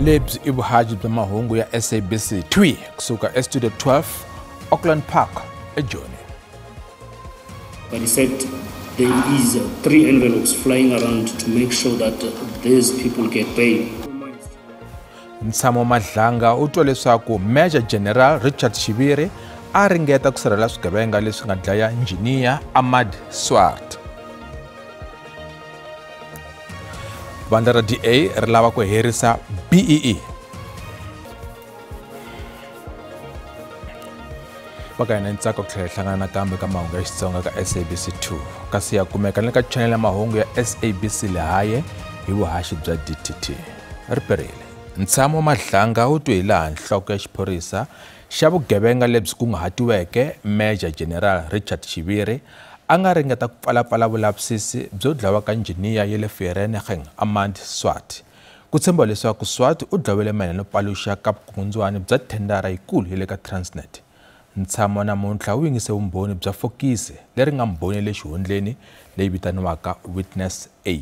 Lebyi i vuhaxi bya mahungu ya SABC 3 kusuka eStudio 12 Auckland Park eJoni. But he said there is 3 envelopes flying around to make sure that these people get paid. Ntshamo Madlanga u twa leswaku Major General Richard Shiviri a ringeta ku sirhelela swigevenga leswi nga dlaya injhiniya Ahmad Swart. Vandla ra DA ri lava ku herisa BEE. Va ka hina ntsako ku tlhela hi hlangana nakambe ka mahungu ya Xitsonga ka SABC 2 kasi ya kumeka na le ka channel ya mahungu ya SABC Lehae hi vuhaxi bya DTT. Ri perile. Ntshamo Madlanga u twe hi laha nhloko ya xiphorisa xa vugevenga lebyi kunguhatiweke Major General Richard Shiviri a nga ringeta ku pfalapfala vulavisisi byo dlawa ka injhiniya ya le Vereeniging Ahmad Swart. Ku tshembiwa leswaku Swart u dlawile mayelana no paluxa ka vukungundzwani bya thendara yikulu ya le ka Transnet. Ntshamo namuntlha wu yingise vumbhoni bya fokisi leri nga mbhoni le xihundleni leyi vitaniwaka Witness A.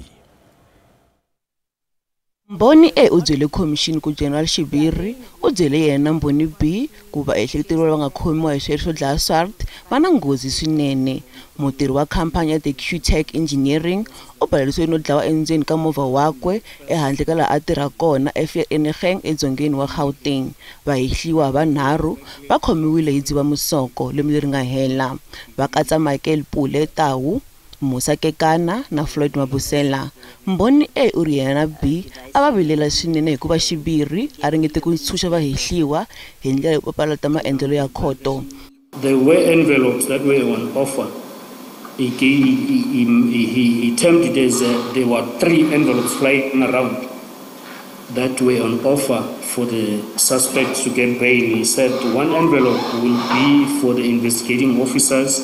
Mbhoni A u byele khomixini ku General Shiviri u byele yena Mbhoni B ku vaehleketeriwa lava nga khomiwa hi swihehlo swo dlaya Swart va na nghozi swinene. Mutirhi wa khampani ya The Q-Tech Engineering u balelisiwe no dlawa endzeni ka movha wakwe ehandle ka laha a tirha kona eVereeniging edzongeni wa Gauteng. Vahehliwa vanharhu va khomiwile hi Dzivamusoko lembe leri nga hela, va katsa Michael Pule Tau, Musa Kekana na Floyd Mabusela. Mbhoni A u ri yena na B a va vilela swinene hikuva Shiviri a ringete ku ntshunxa vahehliwa hi ndlela yo papalata maendlelo ya khoto. There were envelopes that were on offer. He termed it as there were 3 envelopes flying around that were on offer for the suspects to get bail. He said one envelope will be for the investigating officers,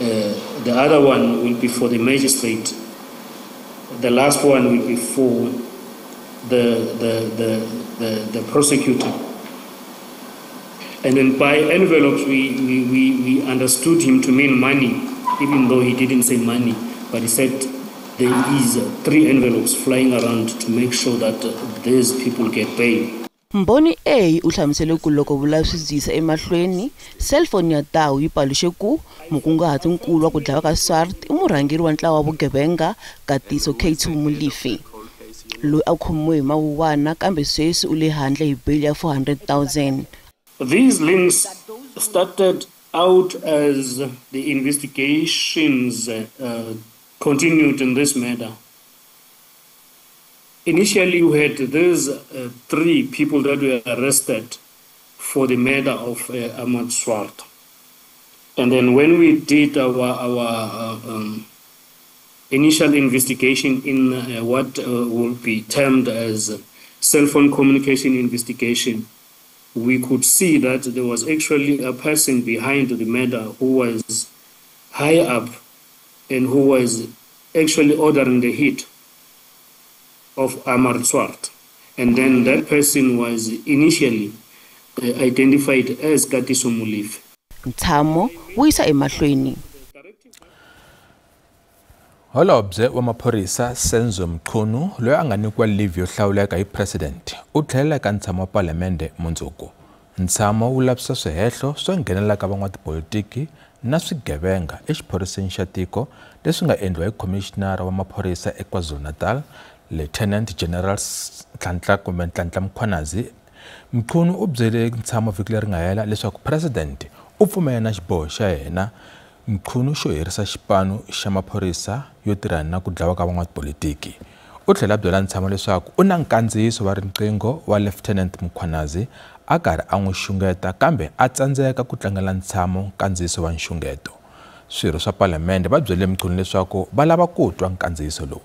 the other one will be for the magistrate, the last one will be for the prosecutor. And then by envelopes, we understood him to mean money, even though he didn't say money, but he said there is 3 envelopes flying around to make sure that these people get paid. Mbhoni A u hlamusele ku loko vulavisisi byi yisa emahlweni, cellphone ya Tau yi paluxe ku mukunguhatinkulu wa ku dlawa ka Swart i murhangeri wa ntlawa wa vugevenga Katiso K2 Molefe, loyi a khomiwe hi mawuwana kambe sweswi u le handle hi bail ya 400,000. These links started out as the investigations continued in this matter. Initially, you had these 3 people that were arrested for the murder of Ahmad Swart. And then when we did our initial investigation in what will be termed as cell phone communication investigation, we could see that there was actually a person behind the murder who was high up and who was actually ordering the hit of Ahmad Swart. And then that person was initially identified as Katiso Molefe. Ntshamo wu yisa emahlweni. Holobye wa maphorisa Senzo Mchunu loyi a nga nyikiwa leave yo hlawuleka hi president u tlhelela ka ntshamo wa palamende mundzuku. Ntshamo wu lavisisa swihehlo swo nghenelela ka van'watipolitiki na swigevenga exiphoriseni xa tiko leswi nga endliwa hi khomishinara wa maphorisa eKwaZulu-Natal Lieutenant General Nhlanhla kumbe Nhlanhla Mkhwanazi. Mchunu u byele ntshamo vhiki leri nga hela leswaku president u pfumela na xiboho xa yena Mchunu xo herisa xipano xa maphorisa yo tirhana na ku dlawa ka van'watipolitiki. U tlhela a byela ntshamo leswaku u na nkandziyiso wa riqingho wa Lieutenant Mkhwanazi a karhi a n'wi xungeta kambe a tsandzeka ku tlangela ntshamo nkandziyiso wa nxungeto. Swirho swa palamende va byele Mchunu leswaku va lava ku twa nkandziyiso lowu.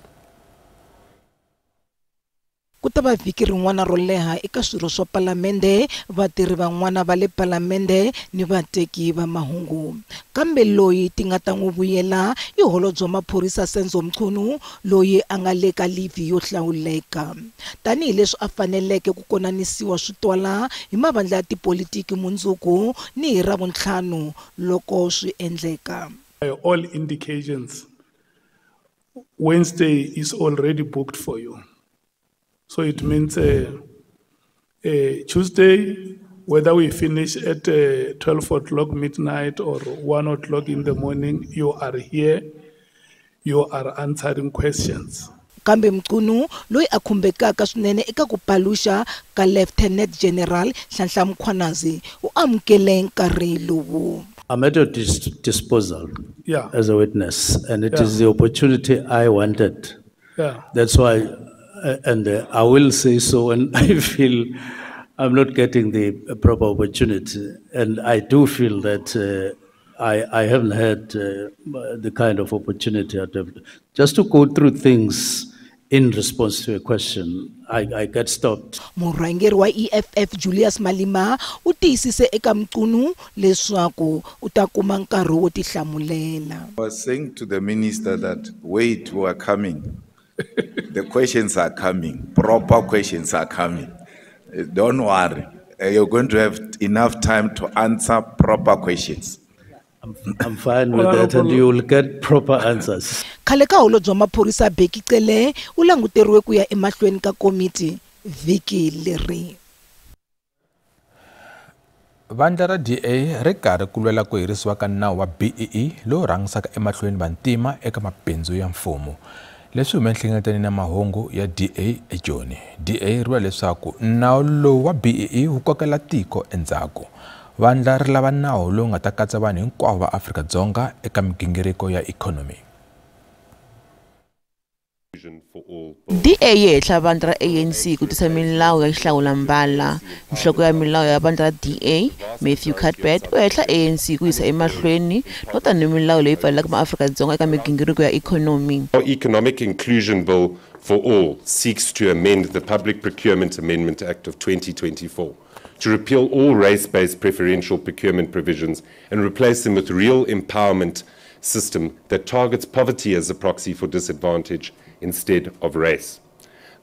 Ku ta va vhiki rin'wana ro leha eka swirho swa palamende, vatirhi van'wana va le palamende ni vateki va mahungu. Kambe loyi ti nga ta n'wi vuyela i holobye wa maphorisa Senzo Mchunu loyi a nga le ka leave yo hlawuleka. Tanihileswi a faneleke ku konanisiwa swi twala hi mavandla ya tipolitiki mundzuku ni hi Ravuntlhanu loko swi endleka. By all indications, Wednesday is already booked for you. So it means Tuesday, whether we finish at 12 o'clock midnight or 1 o'clock in the morning, you are here, you are answering questions. Kambe Mchunu loyi a khumbekaka swinene eka ku paluxa ka Lieutenant General Nhlanhla Mkhwanazi u amukele nkarhi lowu. I'm at your disposal as a witness, and it is the opportunity I wanted. Yeah. That's why, and I will say so when I feel I'm not getting the proper opportunity. And I do feel that I haven't had the kind of opportunity I'd have. Just to go through things in response to a question, I get stopped. Murhangeri wa EFF Julius Malema u tiyisise eka Mchunu leswaku u ta kuma nkarhi wo tihlamulela. I was saying to the minister that wait, we are coming. The questions are coming. Proper questions are coming. Don't worry. You're going to have enough time to answer proper questions. I'm fine with that, and you will get proper answers. Khale ka holobye wa maphorisa Bheki Cele u languteriwe ku ya emahlweni ka komiti vhiki leri. Vandla ra DA ri karhi ku lwela ku herisiwa ka nawu wa BEE lowu rhangisaka emahlweni vantima eka mabindzu ya mfumo. Leswi hume enhlengeletanweni ya mahungu ya DA eJoni. DA ri vula leswaku nawu lowu wa BEE wu kokela tiko endzhaku. Vandla ri lava nawu lowu nga ta katsa vanhu hinkwavo va Afrika-Dzonga eka migingiriko ya ikhonomi. DA yi hehla vandla ra ANC ku tisa milawu ya xihlawulambala. Nhloko ya milawu ya vandla ra DA, Matthew Cuthbert, u hehla ANC ku yisa emahlweni no tani milawu leyi pfalelaka maAfrika-Dzonga eka migingiriko ya ikhonomi. Our Economic Inclusion Bill for All seeks to amend the Public Procurement Amendment Act of 2024 to repeal all race-based preferential procurement provisions and replace them with real empowerment system that targets poverty as a proxy for disadvantage instead of race.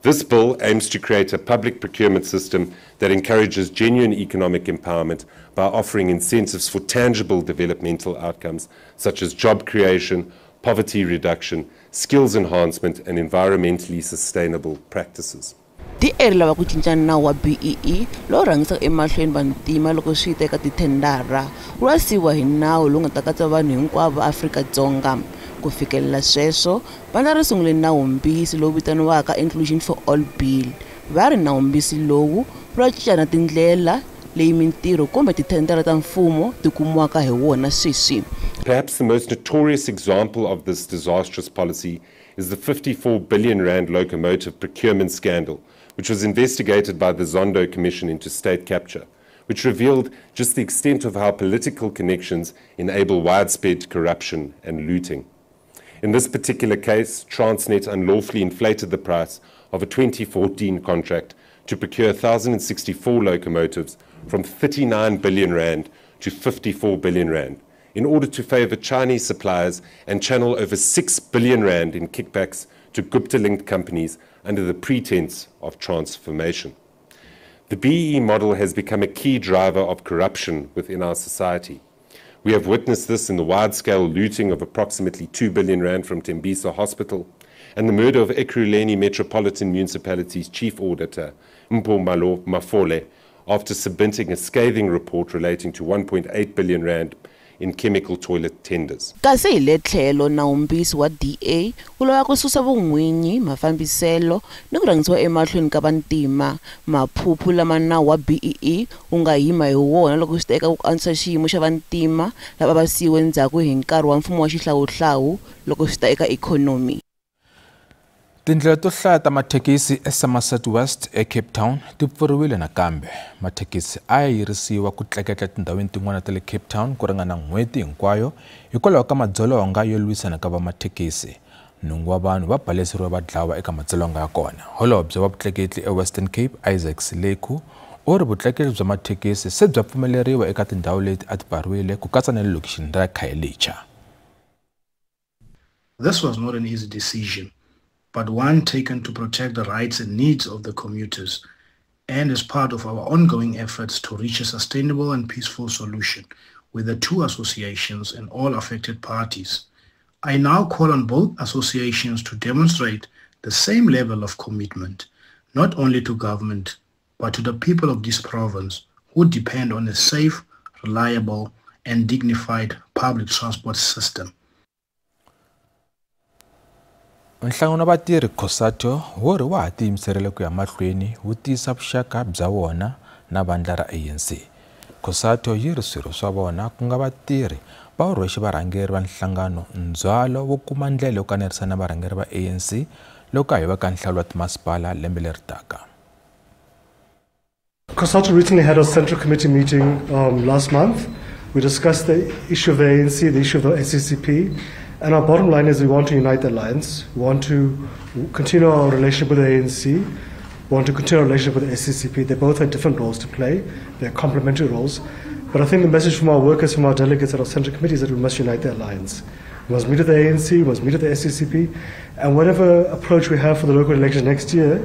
This bill aims to create a public procurement system that encourages genuine economic empowerment by offering incentives for tangible developmental outcomes such as job creation, poverty reduction, skills enhancement, and environmentally sustainable practices. DA ri lava ku cinca nawu wa BEE lowu rhangisaka emahlweni vantima loko swi ta eka tithendara wu lwa siwa hi nawu lowu nga ta katsa vanhu hinkwavo va Afrika-Dzonga. Ku fikelela sweswo, vandla ri sungule nawumbisi lowu vitaniwaka Inclusion for All Bill. Va ri nawumbisi lowu wu lwa cinca na tindlela leyi mintirho kumbe tithendara ta mfumo ti kumiwaka hi wona sweswi. Perhaps the most notorious example of this disastrous policy is the 54 billion rand locomotive procurement scandal, which was investigated by the Zondo Commission into state capture, which revealed just the extent of how political connections enable widespread corruption and looting. In this particular case, Transnet unlawfully inflated the price of a 2014 contract to procure 1,064 locomotives from 39 billion rand to 54 billion rand in order to favor Chinese suppliers and channel over 6 billion rand in kickbacks to Gupta-linked companies under the pretense of transformation. The BEE model has become a key driver of corruption within our society. We have witnessed this in the wide-scale looting of approximately 2 billion rand from Tembisa Hospital and the murder of Ekurhuleni Metropolitan Municipality's chief auditor, Mpho Mafole, after submitting a scathing report relating to 1.8 billion rand in chemical toilet tenders. Kasi hi le tlhelo nawumbisi wa DA wu lava ku susa vun'winyi, mafambiselo ni ku rhangisiwa emahlweni ka vantima. Maphuphu lama nawu wa BEE wu nga yima hi wona loko swi ta eka ku antswisa xiyimo xa vantima lava va siyiwe ndzhaku hi nkarhi wa mfumo wa xihlawuhlawu loko swi ta eka ikhonomi. Tindlela to hlaya ta mathekisi eSomerset West eCape Town ti pfuriwile nakambe. Mathekisi a ya yirisiwa ku tleketla tindhawini tin'wana ta le Cape Town ku ringana n'hweti hinkwayo hikwalaho ka madzolonga yo lwisana ka vamathekisi. Nhungu wa vanhu va baleseriwe va dlawa eka madzolonga ya kona. Holobye wa vutleketli eWestern Cape Isaac Sileku u ri vutleketli bya mathekisi se bya pfumeleriwa eka tindhawu leti a ti pfariwile ku katsa na le lokixini ra Khayelitsha. This was not an easy decision, but one taken to protect the rights and needs of the commuters and as part of our ongoing efforts to reach a sustainable and peaceful solution with the two associations and all affected parties. I now call on both associations to demonstrate the same level of commitment, not only to government, but to the people of this province who depend on a safe, reliable, and dignified public transport system. Nhlangano wa vatirhi COSATU wu ri wa ha tiyimiserile ku ya mahlweni wu tiyisa vuxaka bya wona na vandla ra ANC. COSATU yi ri swirho swa vona ku nga vatirhi va wu rhwexe varhangeri va nhlangano ndzhwalo wo kuma ndlela yo kanerisana na varhangeri va ANC loko a hi va ka nhlawulo wa timasipala lembe leri taka. COSATU recently had a central committee meeting last month. We discussed the issue of the ANC, the issue of the SACP, and our bottom line is we want to unite the alliance. We want to continue our relationship with the ANC. We want to continue our relationship with the SACP. They both have different roles to play. They're complementary roles. But I think the message from our workers, from our delegates at our central committee is that we must unite the alliance. We must meet with the ANC, we must meet with the SACP, and whatever approach we have for the local elections next year,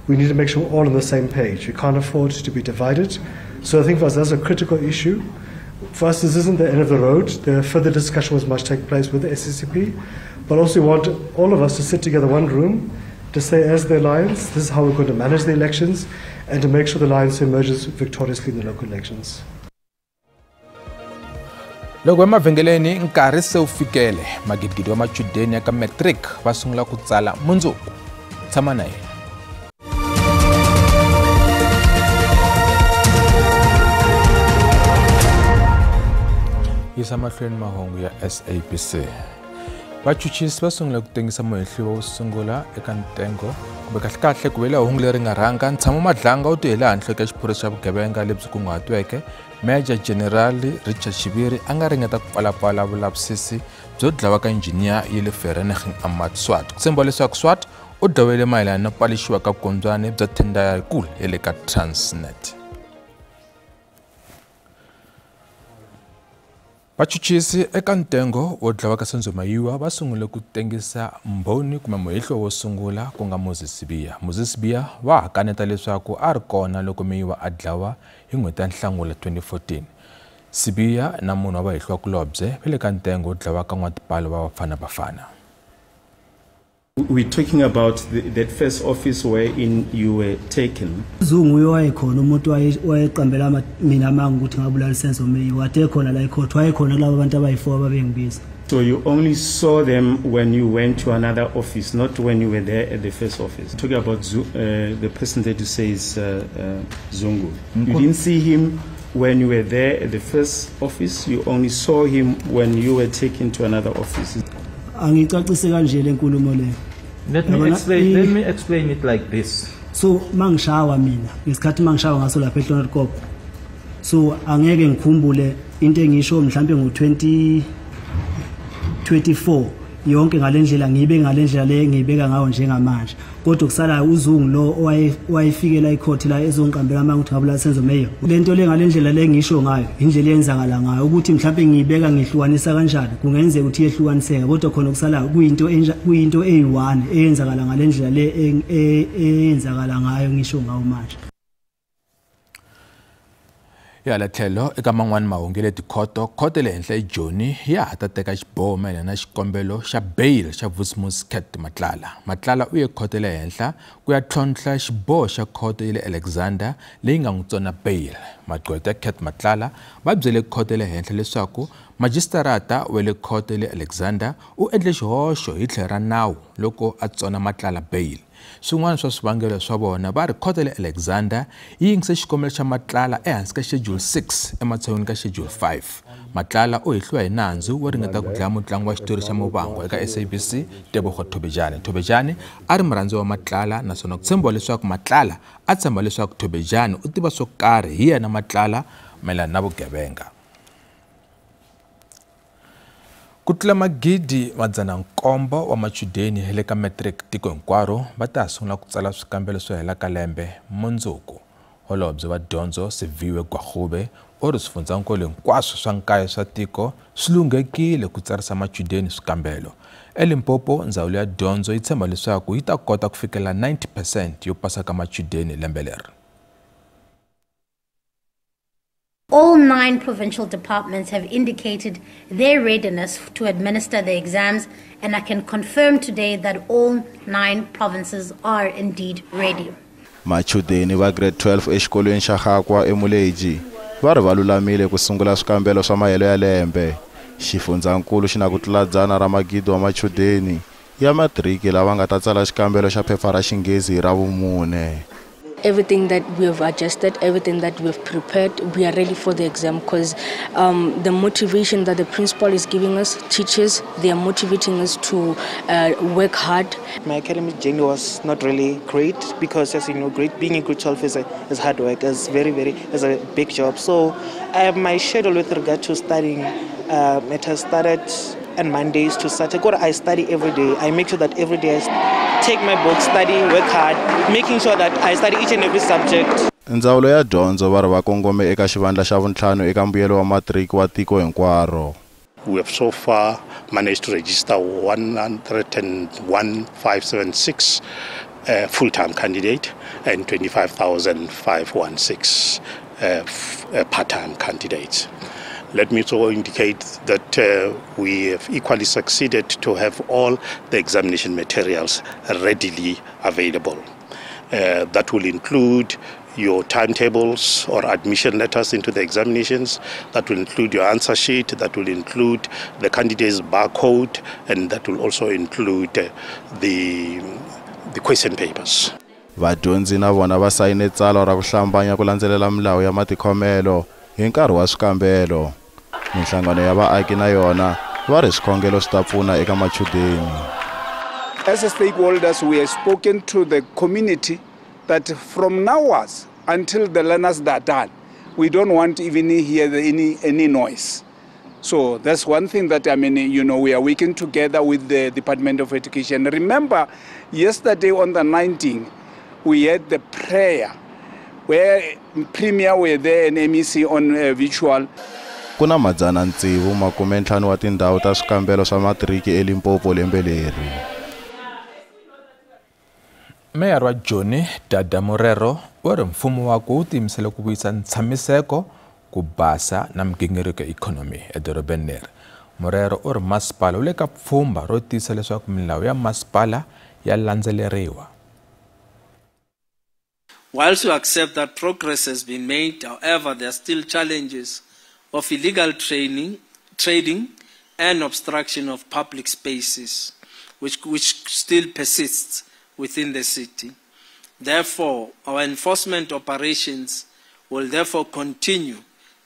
we need to make sure we're all on the same page. We can't afford to be divided. So I think for us, that's a critical issue. For us, this isn't the end of the road. The further discussions must take place with the SACP, but also we want all of us to sit together in one room to say, as the alliance, this is how we're going to manage the elections and to make sure the alliance emerges victoriously in the local elections. Loko emavhengeleni nkarhi se wu fikele, magidigidi wa machudeni ya ka matric va sungula ku tsala mundzuku. Tshama na yena. Yisa mahlweni mahungu ya SABC. Vachuchisi va sungule ku tengisa muhehliwa wo sungula eka ntengo kumbe kahlekahle ku vela hungu leri nga rhanga ntshamo Madlanga wu tihele handle ka xiphorisa xa vugevenga lebyi kunguhatiweke. Major General Richard Shibiri a nga ringeta ku pfalapfala vulavisisi byo dlawa ka injiniya ya le Vereeniging Ahmad Swart. Ku tshembiwa leswaku Swart u dlawele mayelana no paluxiwa ka vukungundzwani bya thenda yikulu ya le ka Transnet. Vachuchisi eka ntengo wo dlawa ka Senzo Meyiwa va sungule ku tengisa mbhoni kumbe muhehliwa wo sungula ku nga Moses Sibiya. Moses Sibiya wa ha kaneta leswaku a ri kona loko Meyiwa a dlawa hi n'hweti ya Nhlangula 2014. Sibiya na munhu wa vahehliwakulobye va le ka ntengo wo dlawa ka n'watipalo va Bafana Bafana. We're talking about that first office wherein you were taken. Zungu wayekhona umuntu wayeqambela mina manga ukuthi ngabulala Senzo Meyiwa wade khona la ecourt wayekhona laba abantu abayi4 ababengibiza. So you only saw them when you went to another office, not when you were there at the first office. Talking about the person that you say is Zungu. You didn't see him when you were there at the first office. You only saw him when you were taken to another office. Angicacise kanje lenkulumo le. Let me explain it like this. So mangishawa mina ngesikhathi mangishawa ngaso lapha eHlonelkop. So angeke ngikhumbule into engisho mhlambe ngo2024 yonke ngalendlela ngibe ngalendlela le ngibeka ngayo njengamanje. Kodwa kusala uZungu lo owayefikela ecourt la ezongiqambela manje ukuthi ngabulala Senzo Meyiwa. Lento le ngalendlela le ngisho ngayo indlela eyenzakala ngayo ukuthi mhlawumbe ngiyibeka ngihlukanisa kanjani kungenzeka ukuthi yehlukaniseka kodwa khona kusala kuyinto eyi1 eyenzakala ngalendlela le eyenzakala ngayo ngisho ngawo manje. Ya tlhelo eka man'wani mahungu ya le tikhoto, khoto le henhla eJoni ya ha ta teka xiboho mayelana na xikombelo xa bail xa Vusimuzi Cat Matlala. Matlala u ye khoto le henhla ku ya tlhontlha xiboho xa khoto ya le Alexander leyi nga n'wi tsona bail. Magqweta ya Cat Matlala va byele khoto le henhla leswaku majisitarata wa le khoto ya le Alexander u endle xihoxo hi tlhelo ra nawu loko a tsona Matlala bail. Swin'wana swa swivangelo swa vona va ri khoto ya le Alexander yi yingise xikombelo xa Matlala ehansi ka Schedule 6 ematshan'wini ka Schedule 5. Matlala u hehliwa hi nandzu wo ringeta ku dlaya mutlangi wa xitori xa Muvhango eka SABC Tebogo Thobejane. Thobejane a ri murhandzi wa Matlala naswona ku tshembiwa leswaku Matlala a tshemba leswaku Thobejane u tiva swo karhi hi yena Matlala mayelana na vugevenga. Ku tlula 7,700 wa machudeni hi le ka matric tiko hinkwaro va ta sungula ku tsala swikambelo swo hela ka lembe mundzuku. Holobye wa dyondzo Siviwe Gwarube u ri swifundzankulu hinkwaswo swa nkaye swa tiko swi lunghekile ku tsarisa machudeni swikambelo. eLimpopo, ndzawulo ya dyondzo yi tshemba leswaku yi ta kota ku fikela 90% yo pasa ka machudeni lembe leri. All 9 provincial departments have indicated their readiness to administer the exams, and I can confirm today that all 9 provinces are indeed ready. Machudeni va grade 12 exikolweni xa Gakwa eMuleji va ri va lulamile ku sungula swikambelo swa mahelo ya lembe. Xifundzankulu xi na ku tlula 100 ra magidi wa machudeni ya matiriki lava nga ta tsala xikambelo xa phepha ra Xinghezi hi Ravumune. Everything that we have adjusted, everything that we have prepared, we are ready for the exam because the motivation that the principal is giving us, teachers, they are motivating us to work hard. My academic journey was not really great because, as you know, being in grade 12 is hard work, is very, very, is a big job. So my schedule with regard to studying, it has started on Mondays to Saturday. I study every day. I make sure that every day I take my book, study, work hard, making sure that I study each and every subject. Ndzawulo ya dyondzo va ri va kongome eka xivandla xa vuntlhanu eka mbuyelo wa matiriki wa tiko hinkwaro. We have so far managed to register 101,576 full-time candidate and 25,516 part-time candidates. Let me also indicate that we have equally succeeded to have all the examination materials readily available. That will include your timetables or admission letters into the examinations, that will include your answer sheet, that will include the candidate's barcode, and that will also include the question papers. Vadyondzi na vona va sayine tsalwa ra ku hlambanya ku landzelela milawu ya matikhomelo hi nkarhi wa swikambelo. Minhlangano ya vaaki na yona va ri swikhongelo swi ta pfuna eka machudeni. As a stakeholders, we have spoken to the community that from now on until the learners are done, we don't want even hear any noise. So that's one thing that, I mean, you know, we are working together with the Department of Education. Remember, yesterday on the 19th, we had the prayer where Premier were there and MEC on virtual. Ku na 650 wa tindhawu ta swikambelo swa matiriki eLimpopo lembe leri. Meyara wa Joni Dada Morero u ri mfumo wakwe wu tiyimisele ku vuyisa ntshamiseko, ku basa na migingiriko ya ikhonomi edorobeni leri. Morero u ri masipala wu le ka pfhumba ro tiyisa leswaku milawu ya masipala ya landzeleriwa. Whilst we accept that progress has been made, however, there are still challenges of illegal trading and obstruction of public spaces, which still persists within the city. Therefore, our enforcement operations will therefore continue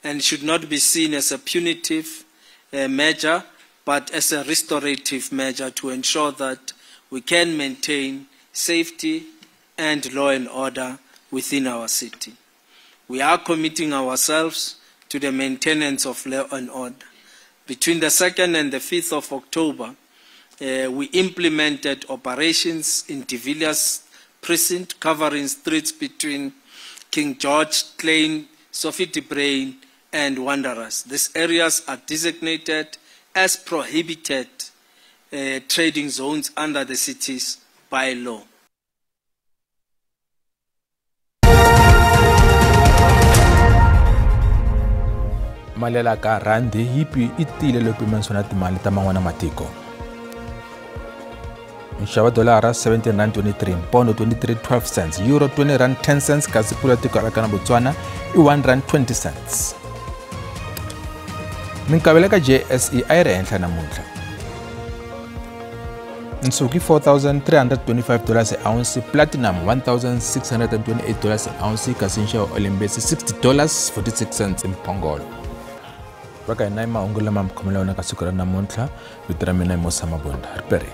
and should not be seen as a punitive measure, but as a restorative measure to ensure that we can maintain safety and law and order within our city. We are committing ourselves to the maintenance of law and order. Between the 2nd and the 5th of October, we implemented operations in De Villiers Precinct, covering streets between King George, Klein, Sophie de Brain, and Wanderers. These areas are designated as prohibited trading zones under the city's bylaw. Mali ka randi yi yi tiyile loko pimanisiwa na timali ta man'wana matiko. Nxavo dolara 79.23, pondo 23.12 cents, euro 20 rand 10 cents, kasi pula tiko ra kana Botswana i 1 rand 20 cents. Minkavelo ka JSE a yi ri henhla namuntlha. Nsuku i $4,325 an ounce, platinum $1,628 an ounce, kasi nxavo olembesi $60.46 mphongolo. Va ka hina i mahungu lama mi khomela wona ka siku ra namuntlha. Vito ra mina i Musa Mabunda. Riperini.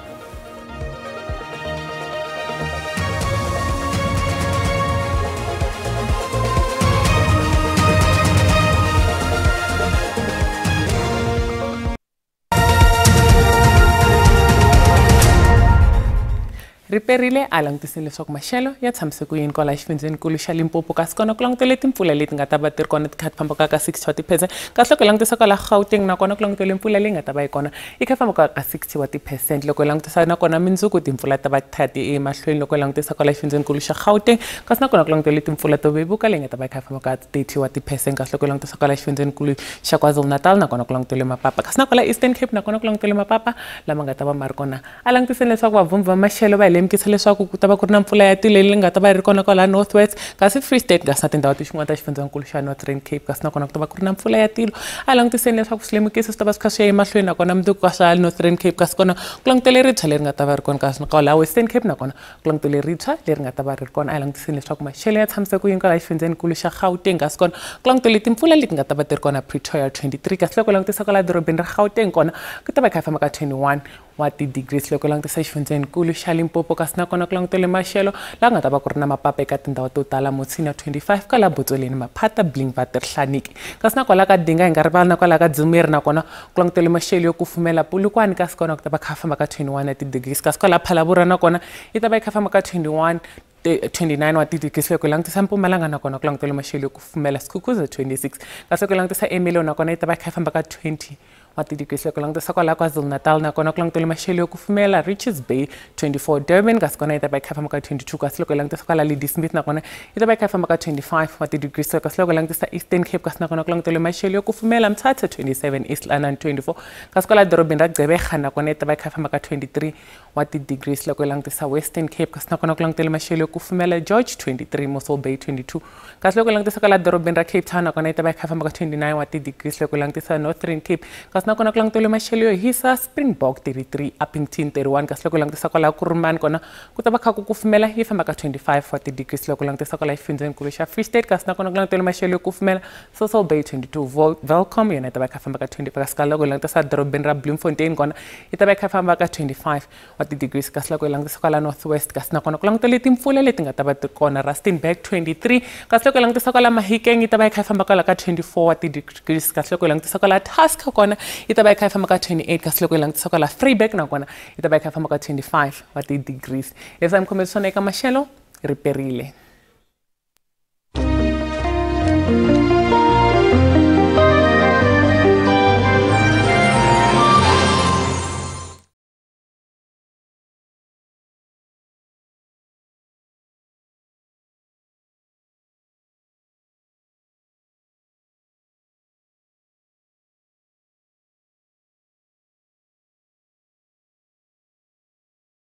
Riperile a langutisile leswaku maxelo ya tshamise ku yini kwala xifundzenikulu xa Limpopo, kasi kona ku langutele timpfula leti nga ta va ti ri kona ti kha ti fambaka ka 60 wa ti-percent, kasi loko hi langutisa kwala Gauteng nakona ku langutele mpfula leyi nga ta va yi kona yi kha yi fambaka ka 60 wa ti-percent. Loko hi langutisa nakona mindzuku timpfula ta va ti emahlweni loko hi langutisa kwala xifundzenikulu xa Gauteng, kasi nakona ku langutele timpfula to vevuka leyi nga ta va yi kha yi fambaka 30 wa ti-percent, kasi loko hi langutisa kwala xifundzenikulu xa KwaZulu-Natal nakona ku langutele mapapa, kasi nakwala Eastern Cape nakona ku langutele mapapa lama nga ta va ma ri kona. A langutiseni leswaku vavhumbi va maxelo va hi lemukisa leswaku ku ta va ku ri na mpfula ya tilo leyi nga ta va ri kona kwala North West, kasi Free State kasi na tindhawu tin'wana ta xifundzankulu xa Northern Cape, kasi nakona ku ta va ku ri na mpfula ya tilo. A langutiseni leswaku swilemukiso swi ta va swi kha swi ya emahlweni, nakona mundzuku ka swa Northern Cape, kasi kona ku langutele ritshwa leri nga ta va ri kona, kasi kwala Western Cape nakona ku langutele ritshwa leri nga ta va ri kona. A langutiseni leswaku maxelo ya tshamise ku yini kwala xifundzenikulu xa Gauteng, kasi kona ku langutele timpfula leti nga ta va ti ri kona Pretoria 23, kasi loko langutisa kwala dorobeni ra Gauteng kona ku ta va kha famba ka 21 wa ti-degrees. Loko langutisa xifundzenikulu xa Limpopo, kasi nakona ku langutele maxelo laha nga ta va ku ri na mapapa eka tindhawu to tala, Musina 25, kwala Botsweleni, Maphata, Blinkwater, Hlaniki, kasi na kwala ka Dinga hi nga rivali na kwala ka Dzumeri nakona ku langutele maxelo yo kufumela, Polokwane kasi kona ku ta va kha famba ka 21 ya ti-degrees, kasi kwala Phalaborwa nakona yi ta va yi kha famba ka 21 29 wa ti-degrees. Loko langutisa Mpumalanga nakona ku langutele maxelo yo kufumela, Skukuza 26, kasi loko langutisa Ermelo nakona yi ta va yi kha famba ka 20 wa ti-degrees. Loko langutisa kwala KwaZulu-Natal nakona ku langutele maxelo yo kufumela, Richards Bay 24, Durban kasi kona yi ta va yi kha famba ka 22, kasi loko langutisa kwala Ladysmith nakona yi ta va yi kha famba ka 25 wa ti-degrees. Kasi loko langutisa Eastern Cape, kasi nakona ku langutele maxelo yo kufumela, Mthatha 27, East London 24, kasi kwala dorobeni ra Gqeberha nakona yi ta va yi kha famba ka 23 wa ti-degrees. Loko langutisa Western Cape, kasi nakona ku langutele maxelo yo kufumela, George 23, Mossel Bay 22, kasi loko langutisa kwala dorobeni ra Cape Town nakona yi ta va yi kha famba ka 29 wa ti-degrees. Loko langutisa Northern Cape, kasi nakona ku langutele maxelo yo hisa, Springbok 33, Upington 31, kasi loko langutisa kwala Kurumani kona ku ta va kha ku kufumela, yi famba ka 25 wa ti-degrees. Loko langutisa kwala xifundzenikulu xa Free State, kasi nakona ku langutele maxelo yo kufumela, Sosol Bay 22, Welkom yona yi ta va kha famba ka 25, kasi loko langutisa dorobeni ra Bloemfontein kona yi ta va kha famba ka 25 wa ti-degrees. Kasi loko langutisa kwala North West, kasi nakona ku langutele timpfula leti nga ta va ti kona, Rustenburg 23, kasi loko langutisa kwala Mahikeng yi ta va yi kha famba kwala ka 24 wa ti-degrees, kasi loko langutisa kwala Tusk kona yi ta va yi kha yi famba ka 28, kasi loko yi langutisa kwala Vryburg nakona yi ta va yi kha yi famba ka 25 wa ti-degrees. Leswi a mi khomele swona eka maxelo, ri perile.